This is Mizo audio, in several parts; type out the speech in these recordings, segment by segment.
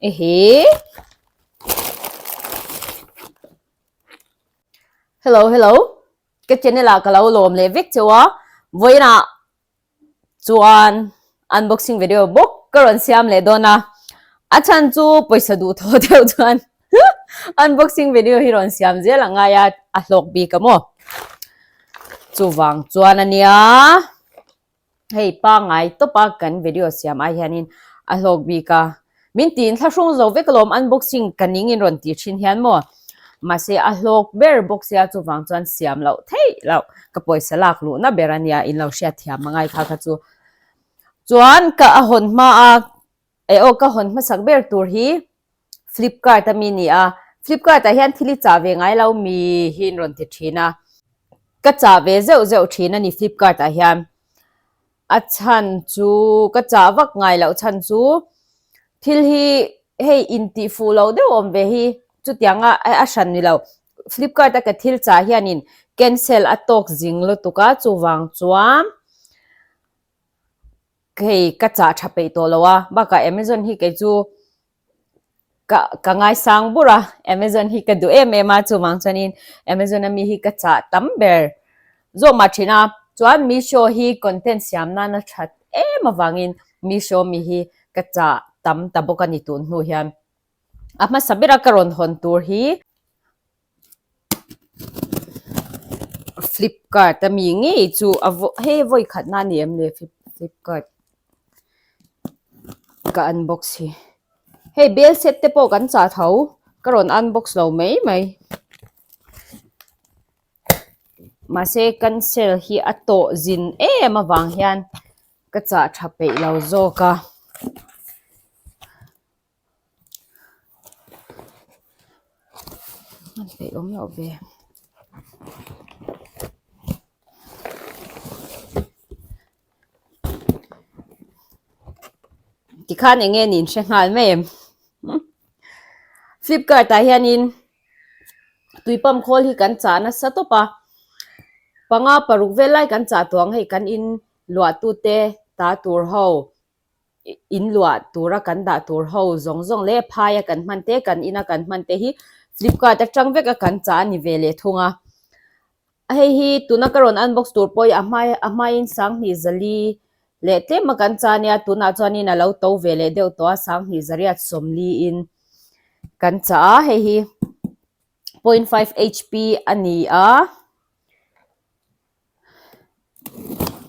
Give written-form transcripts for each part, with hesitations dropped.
Ehe. Hello, hello. Ka channel ah ka lo lawm leh vek cheu a. Vawiin ah chuan unboxing video bawk ka rawn siam leh dawn a. A chhan chu pawisa duh thaw deuh chuan unboxing video hi rawn siam zel a ngai a, a hlawk bik a maw. Chuvang chuan a nia. Hei pangngai tawpa kan video siam ai hianin a hlawk bik a, min tiin thlahrung zo vek alawm unboxing ka ning in rawn ti thin hian maw? Mahse a hlawk ber bawk sia chuvang chuan siam loh theih loh ka pawisa lak luhna ber a nia in lo hriat thiam angai kha kha chu. Chuan ka a hawn hma a eh aw ka hawn hmasak ber tur hi Flipkart a mi ni a, Flipkart ah hian thil i chah ve ngai lo mi hi in rawn ti thin a, ka chah ve zeuh zeuh thin a ni Flipkart ah hian, a chhan chu ka chah vak ngai loh chhan chu thil hi hei in tih fuh loh deuh awm ve hi chutiang a a hran ni lo, Flipkart a ka thil chah hian in cancel a tawk zing lutuk a chuvang chuan. Hei ka chah tha peih tawh lo a, bakah Amazon hi kei chu ka ka ngaisang bur a, Amazon hi ka duh em em a, chuvang chuanin Amazon ami hi ka chah tam ber zawk mah thin a, chuan Meesho hi content siam nana that em avangin Meesho mi hi ka chah tam ta bawk a ni tun hnu hian. A hmasa bera ka rawn hawn tur hi. Flipkart a mi ngei chu a vaw hei vawi khat na a ni em le flipkart ka unbox hi hei bel set te pawh kan chah tho ka rawn unbox lo mai mai mahse cancel hi a tawh zin em avang hian ka chah tha peih lo zawk a. An peih awm loh ve. Tikhan eng nge niin hre nghal mai em? Flipkart ah hianin tui pump khawl hi kan chah nasa tawp a, panga paruk vel lai kan chah tawh ang hei kan in luah tute ta tur ho. in luah tura kan dah tur ho zawng zawng leh phaia kan hman te kan ina kan hman te hi flipkart atang vek a kan chah a ni ve leh thung a hei hi tuna ka rawn unbox tur pawh hi a hma a hmain sanghnih zali leh tlem a kan chah ania tunah chuanin a lo to ve leh deuh tawh a sanghnih zariat sawmli in kan chah a hei hi point five hp a ni a.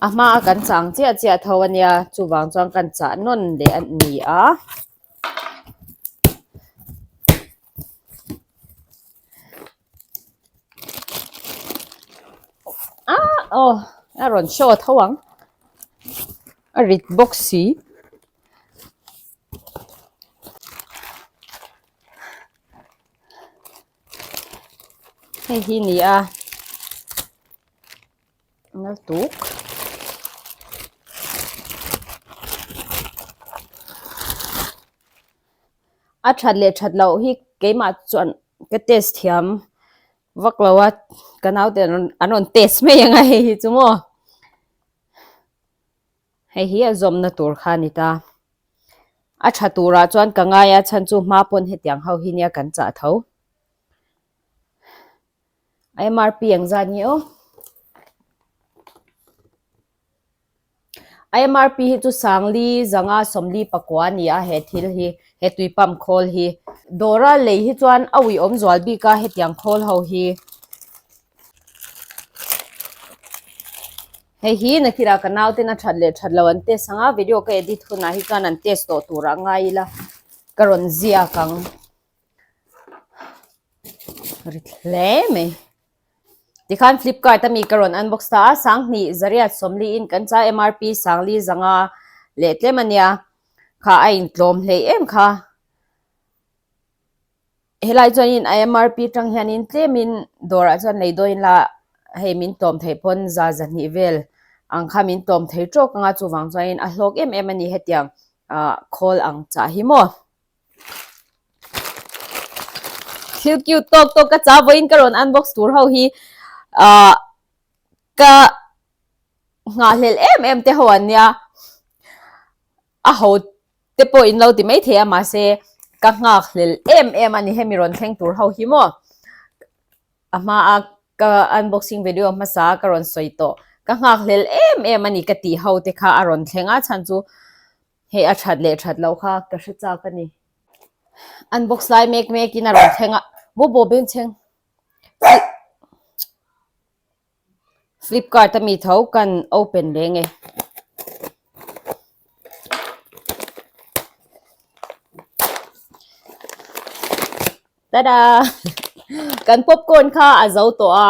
A hmaa kan chang chiah chiah tho a nia chuvang chuan kan chah nawn leh a ni a. Ah aw a rawn show tho ang a rit bawk si. Hei hi ni a nal tuk a that leh that loh hi keimah chuan ka test thiam vak lo a ka naute an rawn an rawn test mai ang a hei hi chu maw. Hei hi a zawmna tur kha a ni ta. A tha turah chuan ka ngai a chhan chu hma pawn hetiang ho hi nia kan chah tho. A MRP ang zat nge aw. A MRP hi chu Sangli zanga 40 pakua a ni a he thil hi he tui pump khawl hi. Dawra lei hi chuan a uiawm zual bik a hetiang khawl ho hi. Hei hi nakinah ka nauten a that leh that lo an test ang a, video ka edit hunah hi chuan an test tawh turah ngai ila ka rawn ziak ang. Rit hle mai. Tikhan Flipkart ami ka rawn unbox ta a, 20 zariat 40 in kan cha MRP 40 zanga leh tlem ania kha a intlawm hleih em kha. Helai chuanin a MRP tang hianin tlemin dawrah chuan lei dawn ila hei min tlawm theih pawn za zahnih vel ang kha min tlawm thei tawk anga chuvang chuanin a hlawk em em a ni hetiang ah khawl ang chah hi maw. Thil cute tawk tawk ka chah vawiin ka rawn unbox tur ho hi ah ka nghahhlelh em em te ho an nia. A ho te pawh in lo ti mai thei a mahse ka nghak hlel em em a ni hemi rawn thleng tur ho hi maw a hma a ka unboxing video hmasa a ka rawn sawi tawh ka nghak hlel em em a ni ka tih ho te kha a rawn thleng a chhan chu hei a that leh that loh kha ka hre chak a ni unbox lai mek mek in a rawn thleng a bobo bengchheng Flipkart a mi tho kan open leng e. Tada! Kan popcorn kha a zo tawh a,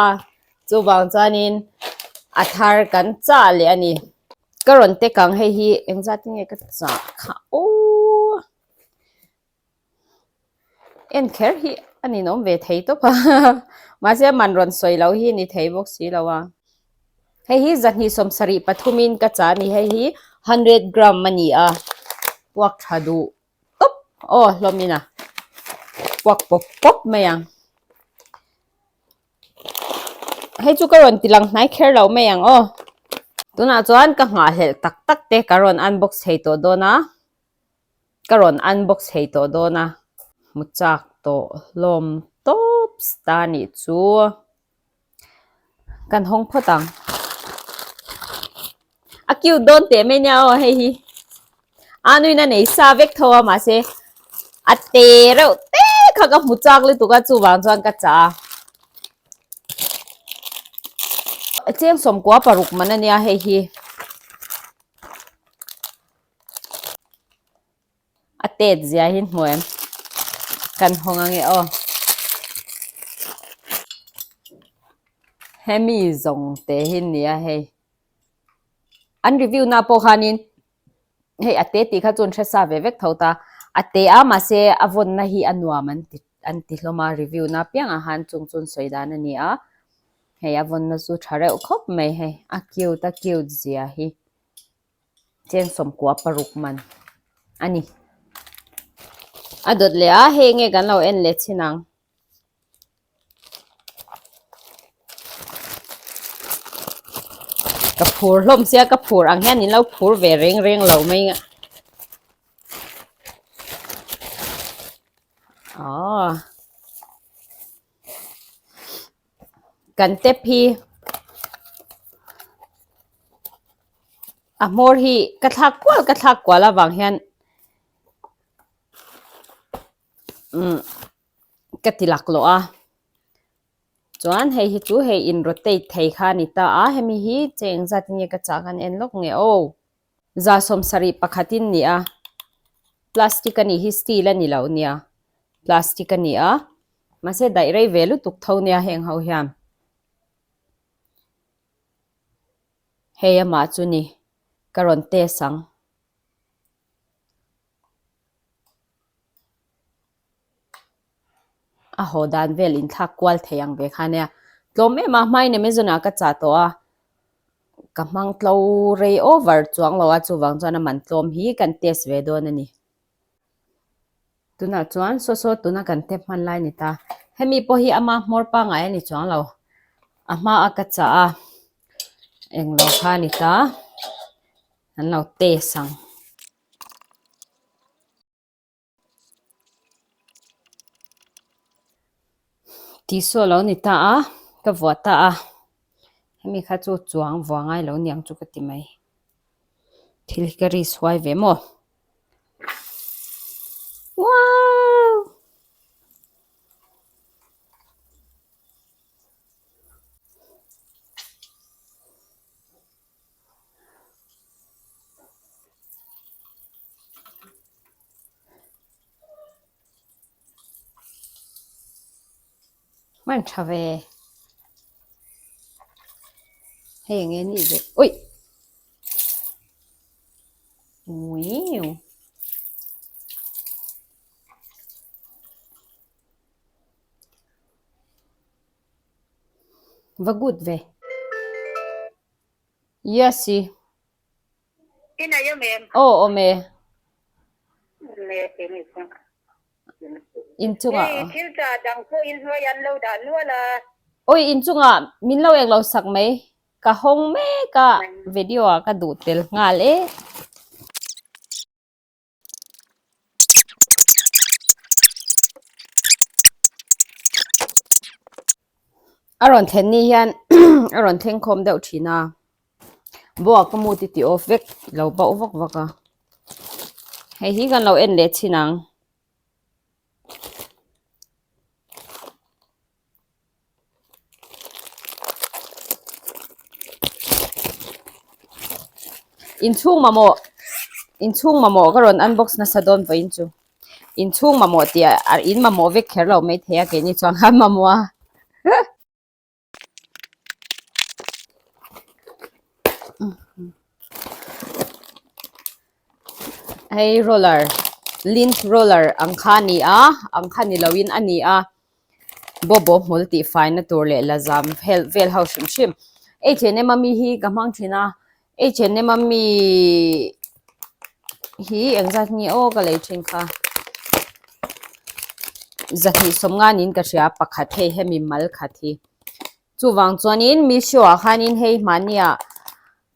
chuvang chuanin a thar kan chah leh a ni. Ka rawn tek ang hei hi engzat nge ka chah kha aww. En kher hi a ninawm ve thei tawp a mahse man rawn sawi loh hi ni thei bawk si lo a hei hi zahnih sawmsarih pathumin ka chah a ni hei hi hundred gram a ni a puak tha duh tawp aw hlawm in a puak pawp pawp mai ang hei chu ka rawn ti lang hnai kher lo mai ang aw tunah chuan ka nghahhlelh tak tak te ka rawn unbox thei tawh dawn a. Ka rawn unbox thei tawh dawn a. Hmu chak tawh hlawm tawp ta nih chu. Kan hawng phawt ang. A cute dawn teh mai nia aw hei hi. A nuin a nei sa vek tho a mahse a te reuh te kha ka hmu chak lutuk a chuvang chuan ka chah a. Cheng sawmkua paruk man a nia hei hi. A tet zia hi hmu em? Kan hawng ange aw. Hemi zawng te hi nia hei. An review na pawh khanin hei a te tih kha chuan hre sa ve vek tho ta. A te a mahse a vawnna hi a nuam an ti an ti hlawm a review na piangah khan chung chuan sawi dan a ni a. Hei a vawnna chu tha reuh khawp mai hei a cute a cute zia hi. Cheng 90 paruk man a ni. A dawt leh a, hei nge kan lo en leh chhin ang. Ka phur hlawm sia, ka phur ang hian in lo phur ve reng reng lo mai nga. Aww. Kan tap hi a hmawr hi ka thlak kual ka thlak kual avang hian umm ka ti laklawh a chuan hei hi chu hei in rotate thei kha a ni ta a hemi hi che engzat in nge ka chah khan en lawk nge aw. 70 pakhatin ni a, plastic a nih hi steel a ni loh nia, plastic a ni a, mahse daih rei ve lutuk tho nia heng ho hian. Hei amah chu ni, ka rawn test ang. A haw dan vel inthlak kual thei ang ve kha nia. Tlawm em a, hmain Amazon ah ka chah tawh a, ka hmang tlo rei over chuang lo a, chuvang chuan a man tlawm hi kan test ve dawn a ni. Tunah chuan saw saw tuna kan tap hman lai a ni ta. Hemi pawh hi ama hmawr pangngai a ni chuang lo. A hma a ka chah a, englo kha a ni ta. An lo test ang. Tih saw a lo ni ta a, ka vuah ta a, hemi kha chu chuang vuah ngai lo niang chu ka ti mai. Thil hi ka risk huai ve maw? Wow! Hman tha ve. Hei enge nih ve. Ui! Uiu! Va good ve. Yes i. I nei awm em? Aw awm e. Awm e ti ni chu. Inchungah. Hei thil tha dang pawh inhnuai an lo dah nual a. Awi inchungah min lo eng lo sak mai. Ka hawng mek a video ah ka duh tel nghal e. A rawn thlen ni hian a rawn thleng khawm deuh thin a, boa ka mu ti ti off vek lo bauh vak vak a, hei hi kan lo en leh chhin ang. Inchhung mamawh inchhung mamawh ka rawn unbox nasa dawn vawiin chu inchhung mamawh tih ah in mamawh vek kher lo maithei a keini chuan khan mamawh a. Hei roller lint roller ang kha a ni a ang kha ni loin a ni a bobo hmul tih faina tur leh la zam vel vel ho hrim hrim H and M ami hi ka hmang thin a H and M ami hi engzat nge aw ka lei thin kha zahnih sawmnga niin ka hria pakhat hei hemi mal khat hi. Chuvang chuanin Meesho ah khanin hei hmahniah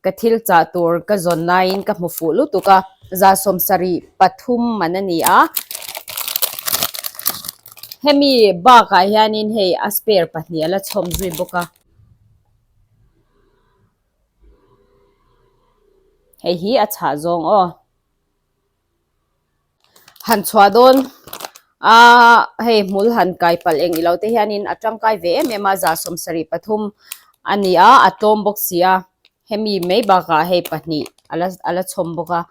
ka thil chah tur ka zawn laiin ka hmu fuh lutuk a, 73 man a ni a. Hemi bakah hianin hei a spare pahnih a la chhawm zui bawk a. Hei hi a chhah zawng aw. Han chhuah dawn a hei hmul han kai palh eng ilo te hianin a tangkai ve em em a 73 a ni a a tlawm bawk si a hemi mai bakah hei pahnih a la a la chhawm bawk a.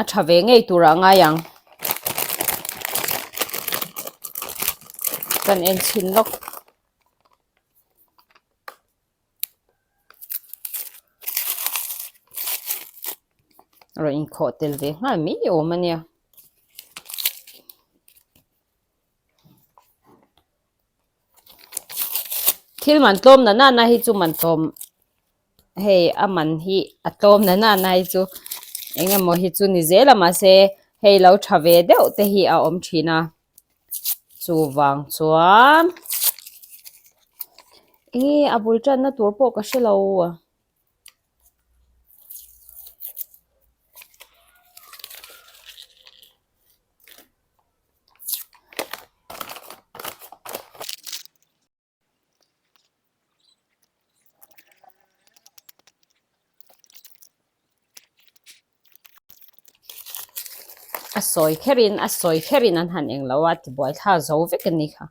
A tha ve ngei turah a ngai ang. Kan en chhin lawk. Rawn inkhawh tel ve nghal mai awm a nia. Thil man tlawm na nana hi chu man tlawm hei a man hi a tlawm na nana hi chu eng emaw hi chu ni zel a mahse hei lo tha ve deuh te hi a awm thin a chuvang chuan enge a bul tanna tur pawh ka hre lo. A sawi kherin a sawi kherin an han eng lo a tibuai thla zo vek a ni kha.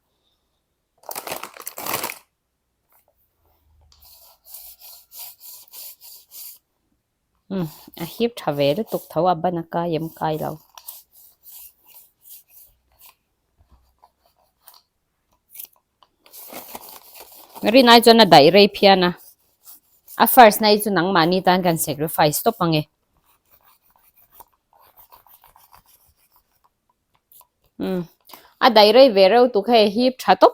Umm a hip tha ve lutuk tho a ban a kai em kai lo. Rinai chuan a daih rei phian a, a first na hi chu nangmahni tan kan sacrifice tawp ang e. Umm a daih rei ve reuh tuk hei hip tha tawp.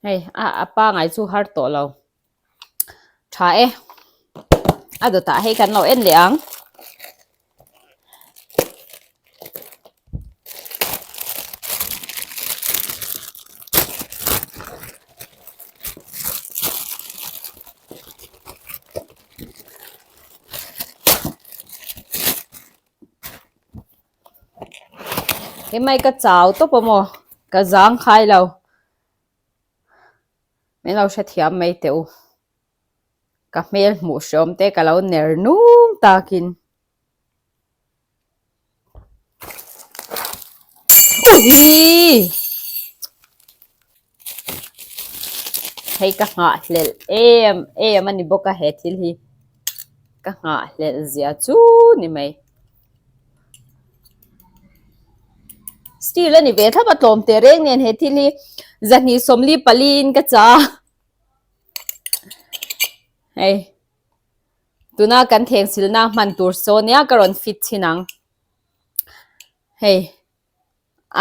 Hei a a pangai chu har tawh lo. Tha e. A dawtah hei kan lo en leh ang. Hemai ka chau tawp a maw ka zang khai lo min lo hrethiam mai teh u ka hmel hmuh hreawm te ka lo ner nung takin Uii hei ka nghahhlelh em em a ni bawk a he thil hi ka nghahhlelh zia chu ni mai steel a ni ve thlap a tlawm teh reng nen he thil hi 224 in ka cha hei. Tuna kan thengsilna hman tur saw nia ka rawn fit chhin ang. Hei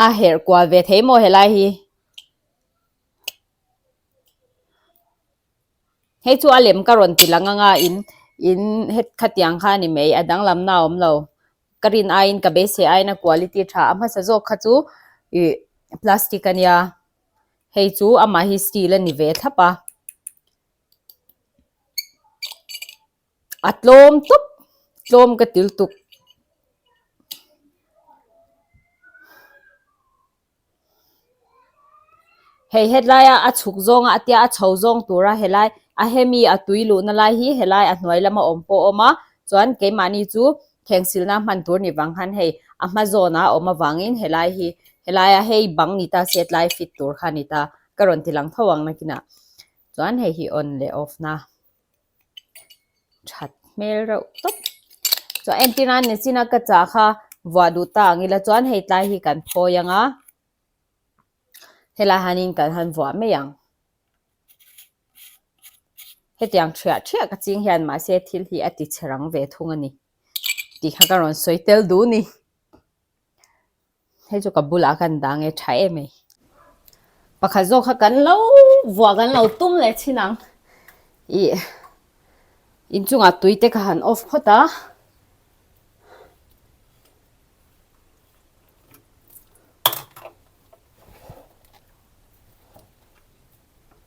a herh kual ve thei maw helai hi. Hei chu a lem ka rawn ti lang anga in in het khatiang kha a ni mai a danglamna a awm lo. Ka rin aiin ka beisei aiin a quality tha a hmasa zawk kha chu ih plastic a nia hei chu amah hi steel a ni ve thlap a. A tlawm tawp, tlawm ka ti lutuk. Hei helaia a chhuk zawnga a tia a chho zawng tura helai a hemi a tui luhna lai hi helai a hnuai lama awm pawh a awm a chuan keimahni chu thlengsilna hman tur ni vang khan hei a hma zawnah a awm avangin helai hi helaia hei bang ni ta se tlai fit tur kha a ni ta ka rawn ti lang tho ang nakinah chuan hei hi on leh off na. That hmel reuh tawp. Chuan entir nan nichin a ka chah kha vuah duh ta ang ila chuan hei tlai hi kan phawi ang a, helai hianin kan han vuah mai ang. Hetiang thiah thiah ka ching hian mahse thil hi a ti che rang ve thung a ni tih kha ka rawn sawi tel duh ni. Hei chu ka bulah kan dang e tha em ei. Pakhat zawk kha kan lo vuah kan lo tum leh chin ang. Ih inchungah tui te ka han off phawt a.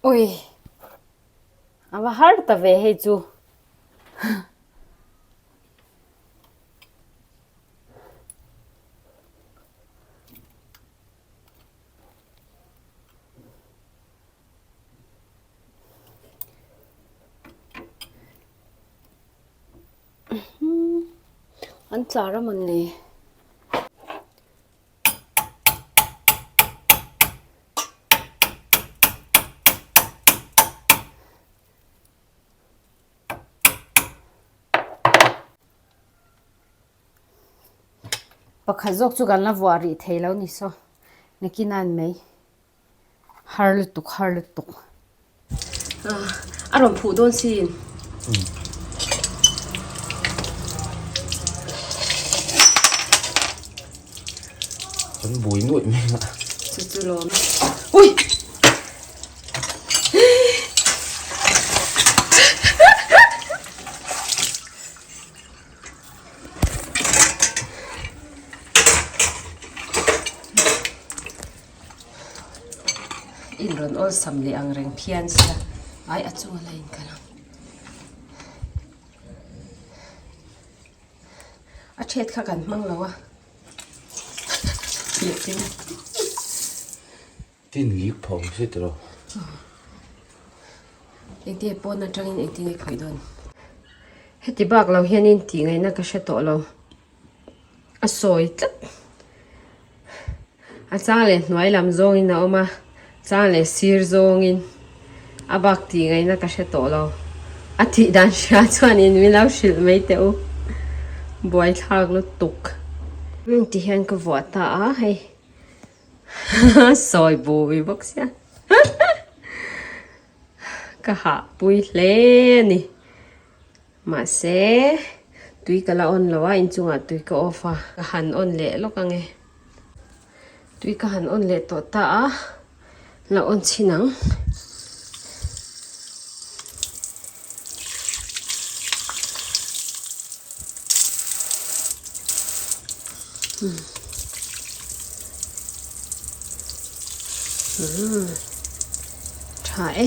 Ui a va har ta ve hei chu. An tlar a mawni. Pakhat zawk chu kan la vuah rih thei lo ni saw nakin a an mai har lutuk har lutuk a rawn phuh dawn sin. Kan bui nuaih mai a. Chu chu lawm. Ui! In rawn awlsam leh ang reng phian sia ai a chunga la in kal ang a ṭhet kha kan hmang lo a Tin lik phawng si tiraw. Engtin nge pawn atangin engtin nge khawih dawn. Heti bak lo hianin tih ngaihna ka hre tawh lo. A sawi tlat. A chang leh hnuai lam zawngin a awm a, chang leh sir zawngin a bak tih ngaihna ka hre tawh lo. A tih dan hria chuanin min lo hrilh mai teh u. Buaithlak lutuk. Ti hian ka vuah ta a hei. Sawi bui bawk sia ka hah pui hle a ni mahse tui ka la on lo a inchungah tui ka off a ka han on leh lawk ang e tui ka han on leh tawh ta a la on chhin ang. Tha e.